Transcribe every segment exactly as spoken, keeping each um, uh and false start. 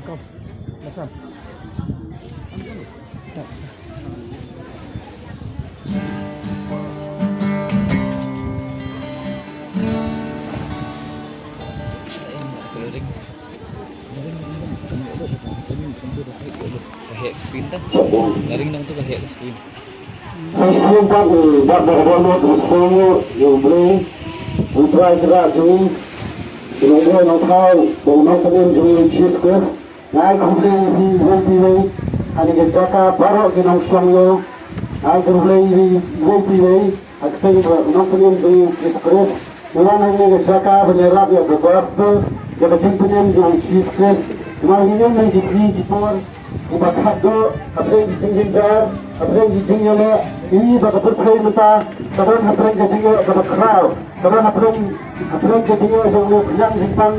Kom, masam. Ka heh screen ta. Nga ring nang tu ka heh screen. Sa shisien pat ngi bad ba ka dohnud ngi sngewnguh ïa U Blei, U Trai Kynrad jong ngi, U Nongbuh Nongthaw bad U Nongpynim jong ngi Jesus Christ. Nga ai khublei ïa phi iwei pa iwei ha kane ka jaka, baroh ki nongshong ïew. Nga ai khublei ïa phi iwei pa iwei ha kyrteng U Nongpynim jong ngi Jesus Christ. Ngi wan hangne ha ka jaka ban ïarap ïa ka gospel, ïa ka jingpynim jong U Jesus Christ. Namar ngi im ha ki sngi ki por kiba khatduh, hapdeng ki jingjynjar, hapdeng ki jingïaleh, ngi i ba ka pyrthei mynta ka don hapdeng ka jingeh kaba khraw, ka don hapdeng, hapdeng ka jingeh jong u khñiang jingpang,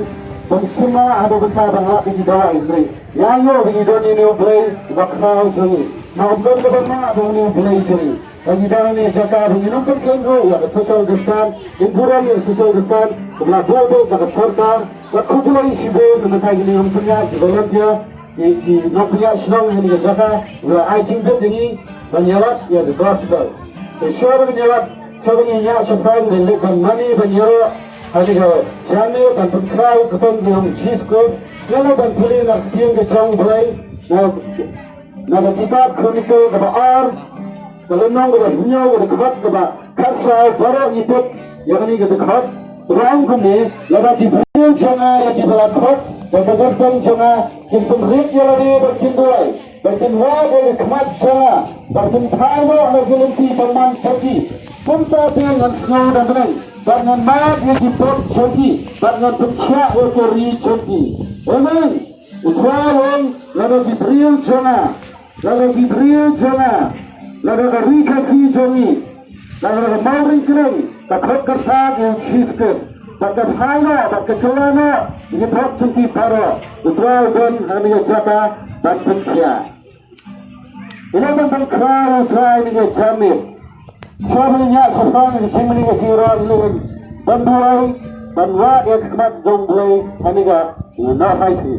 ban shim haduh mynta ban lap ïa ki dawai, hynrei ïa ngi ba ngi don ïa une U Blei uba khraw jong ngi. Namar ym don kaba mah ba une U Blei jong ngi. Ba ngi don hangne ha jaka ba ngin ym pynkheiñ ruh ïa ka social distance, ngin burom ïa ka social distance kaba la buh beit da ka sorkar. Wat khublei shibun na ka bynta kine ki nongpynïaid, ki volunteer, ki, ki nongpynïaid shnong ha kane ka jaka, kiba la ai jingbit ïa ngi ban ïarap ïa ka gospel. Te shuwa ban ïarap, shuwa ban ïaid shaphrang, ban leit ban mane, ban ïaroh ha kane ka janmiet, ban pynkhraw ka kyrteng jong U Jesus Christ. Ngi la ban pule na ka ktien ka jong U Blei, na Na ka kitab Chronicles kaba ar, ka lynnong kaba hynñiew, ka dkhot kaba khatsaw, baroh ngi tip ïa kane ka dkhot. Kaba ong kumne, lada ki briew jong nga ïa kiba la khot da ka kyrteng jong nga kin pynrit ïa lade bad kin duwai, bad kin wad ïa ka khmat jong nga, bad kin phai noh na ki lynti bymman jong ki, kumta te ngan sngew da bneng, bad ngan map ïa ki pop jong ki, bad ngan pynkhiah ïa ka ri jong ki. Amen. U Trai u ong, lada ki briew jong nga, lada ki briew jong nga, lada ka ri Khasi jong ngi, lada ka Mawryngkneng ka khot ka ktah ïa U Jesus Christ, bad ka phai noh, bad ka kylla noh ïa ki pop jong ki baroh, U Trai u don ha kane ka jaka ban pynkhiah. Ïa la ban pynkhraw ïa U Trai ha kane ka janmiet. Shuwa ban ïaid shaphrang ïa ka jingmane ka jingrwai, ïa la ban duwai, ban wad ïa ka khmat jong U Blei ha kane ka, ïa, Nohphaisngi.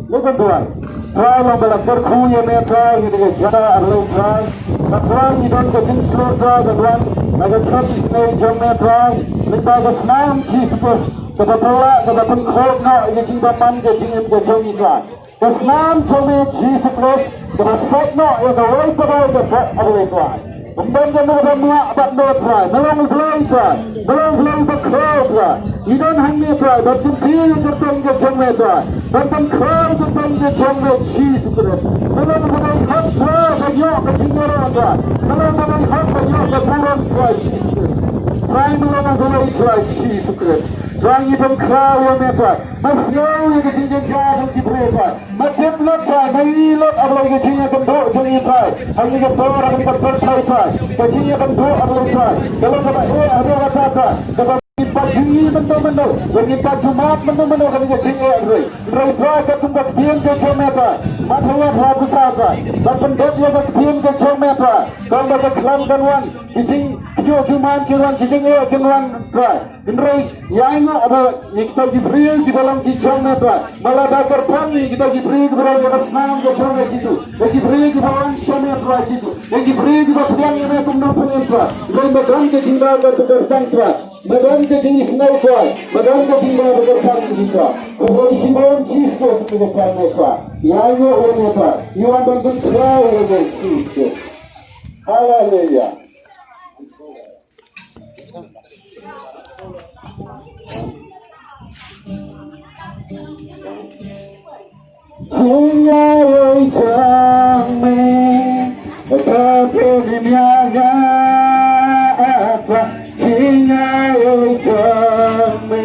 Ïa la ban duwai. Trai, long ba la kyrkhu ïa me Trai ha kane ka jaka, A Blei Trai. Ba Trai ngi don ka jingshlur Trai ban wan ha ka khmat isynei jong me Trai. Lyngba ka snam Jisu Khrist kaba pynlah, kaba pynkhuid noh ïa ka jingbymman, ka jingim ka jong ngi Trai. Ka snam jong me Jisu Khrist kaba sait noh ïa kawei pa kawei ka doh, A Blei Trai. Ym don kano kaba mah bad me Trai. Me long U Blei Trai. Me long U Blei uba khraw Trai. Ngi don hangne Trai ban kyntiew ïa ka kyrteng ka jong me Trai, ban pynkhraw ïa ka kyrteng ka jong me Jisu Khrist. Me long uba dei hok Trai ban ïoh ka jingïaroh Trai. Me long uba dei hok ban ïoh ka burom Trai Jisu Khrist. Trai, me long U Blei Trai Jisu Khrist. Trai, ngi pynkhraw ïa me Trai. Me sngew ïa ka jingjynjar jong ki briew Trai. Me tip lut Trai, me i lut, A Blei, ka jingïakynduh jong ngi Trai. Ha kane ka por, ha kane ka pyrthei Trai, ka jingïakynduh, A Blei Trai, ka long kaba eh haduh katta Trai. Kaba ngim pat ju ïohi mynder mynder, ngim pat ju mad mynder mynder kane ka jingeh Trai. Hynrei Trai, katkum ka ktien ka jong me Trai, mad ha ïing ha bsa Trai, ban pyndep ïa ka ktien ka jong me Trai. Kaba ka khlam kan wan, ki jingkhynñiuh jumai kin wan, ki jingeh kin wan Trai. Hynrei ïa ngi, aba, ïa kita ki briew kiba long ki jong me Trai. Me la da kyrpang ïa kita ki briew kiba long ïa ka snam ka jong me Jisu. Ïa ki briew kiba wan sha me Trai Jisu. Ïa ki briew kiba pdiang ïa me kum Nongpynim Trai. Hynrei me don ka jingdaw kaba kyrpang Trai. Me don ka jingisynei Trai. Me don ka jingdaw kaba kyrpang Jisu Trai. Khublei shibun Jisu Khrist, me ka jong me Trai. Ïa ngi ïa me Trai. Ngi wan ban pynshai ïa me Jisu. Haleluya. Jingaiei jong me, ka pynim ïa nga, ah Trai. Jingaiei jong me,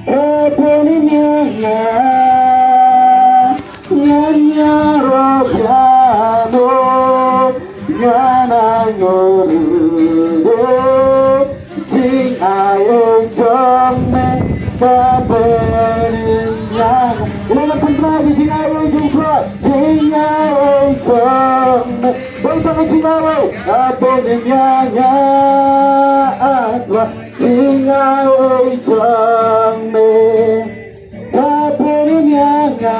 ka pynim ïa nga. Ngan ïaroh ïano, ngan ainguh ruh de, jingaiei jong me ka pynim ïa nga. Ïa la pynbna ki jingaiei jong Trai, jingaiei jong me. Dei tang ka jingaiei ka pynim ïa nga, ah Trai, jingaiei jong me. Ka pynim ïa nga,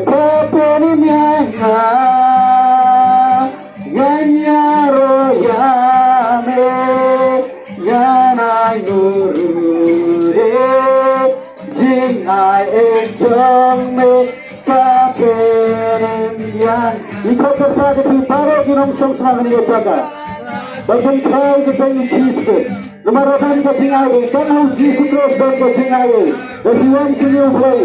Ka pynim ïa nga, ngan ïaroh ïa me, ngan ai nguh ïa ka jingai ei jong me, ka pynim ïa nga. Ngi khot kyrpad ïa phi baroh ki nongshong shnong ha kane ka jaka, ba phin krai ka bynta Jisu. Namar ba ka jingai ei, kan ha u Jisu Khrist don ka jingai ei. Ba phi wan sha U Blei,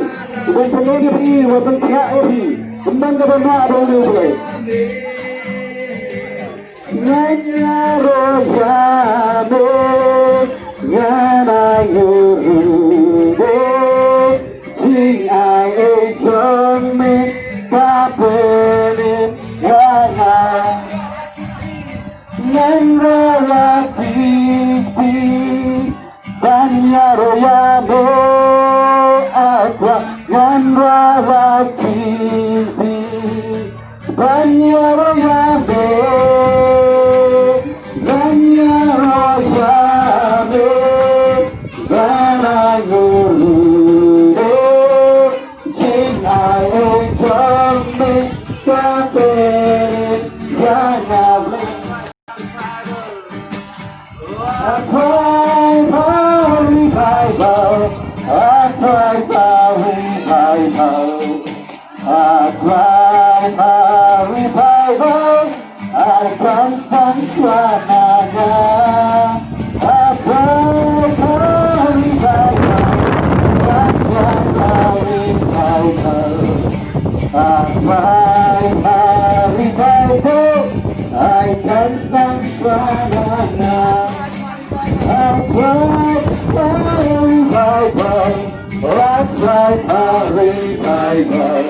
u ban pynlong ïa phi, u ban pynkhiah ïa phi. Ym don kaba mah bad une U Blei. Ngan ïaroh ïa me, ngan ai nguh ruh, ka jingai ei jong me, ka pynim ïa nga. Ngan rah la ki kti ban ïaroh ïa me, ah Trai. Ngan rah la ki kti ban ïaroh ïa me, ban ïaroh ïa me, ban ai nguh ruh, ka jingai ei jong me, ka pynim ïa nga. I pray for revival. I pray for revival. I pray for revival. Ai kan sdang shuwa na nga. I pray for revival. I pray for revival. I pray for revival. Ai kan sdang shuwa na nga. I pray for revival. I pray for revival.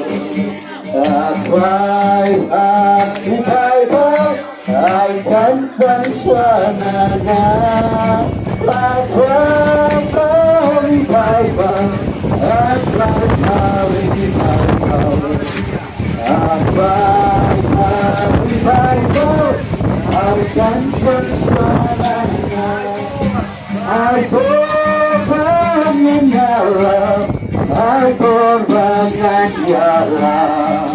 I pray for revival. Ai kan sdang shuwa na nga. I pray for revival. I pray for revival. I pray for revival. Ai kan sdang shuwa na nga. Ai bor ba ngan ïarap, ai bor ba ngan ïarap,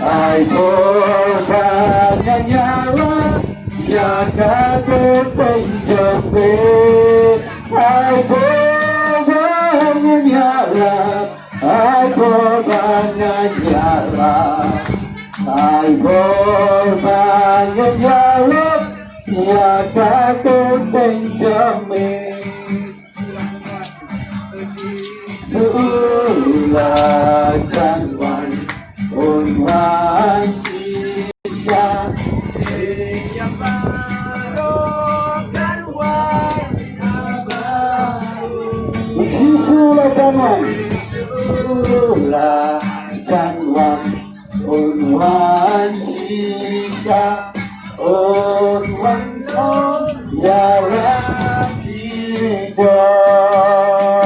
ai bor ba ngan ïarap ïa ka kyrteng jong me. Ai bor ba ngan ïarap, ai bor ba ngan ïarap, ai bor ba ngan ïarap ïa ka kyrteng jong me. Jisu la jan wan, un wan shisha. Jisu la jan wan. Jisu la jan wan. Un wan shisha, un wan lum ïa la ki jong.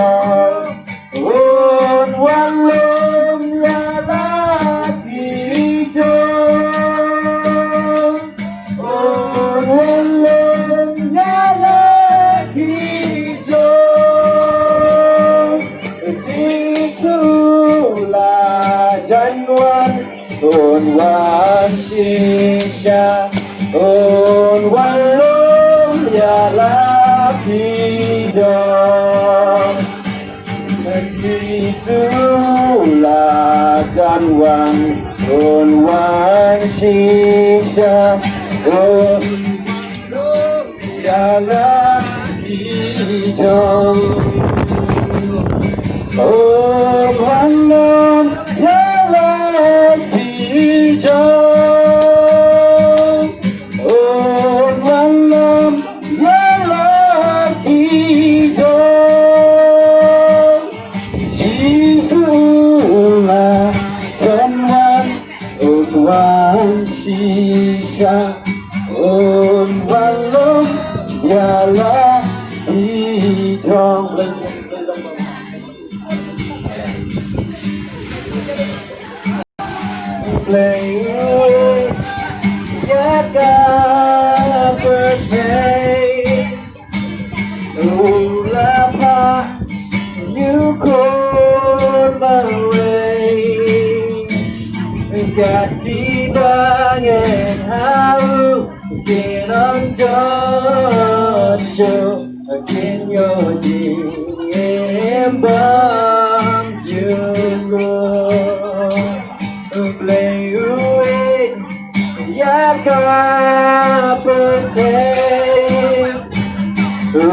Un wan lum ïa la ki jong. Un wan lum ïa la ki jong. Jisu la jan wan. Un wan shisha, un wan lum ïa la ki jong. Jisu la jan wan, un wan shisha, un ïa la ki jong. Un wan lum ïa la ki jong. Un wan lum ïa la ki jong. Jisu la jan wan. Un wan shisha, un wan lum ïa la ki jong. Blei ïa ka pyrthei. U la phah ïa u Khun marwei. Kat kiba ngen ha u, kin ong jot shuh, kin ïoh jingim bymjukut. U Blei u ïeit ïa ka pyrthei, u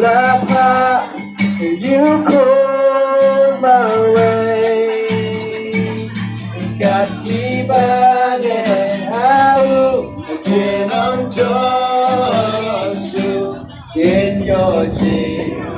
la phah ïa u Khun marwei. Kat kiba ngen ha u, kin ong jot shuh, kin ïoh jingim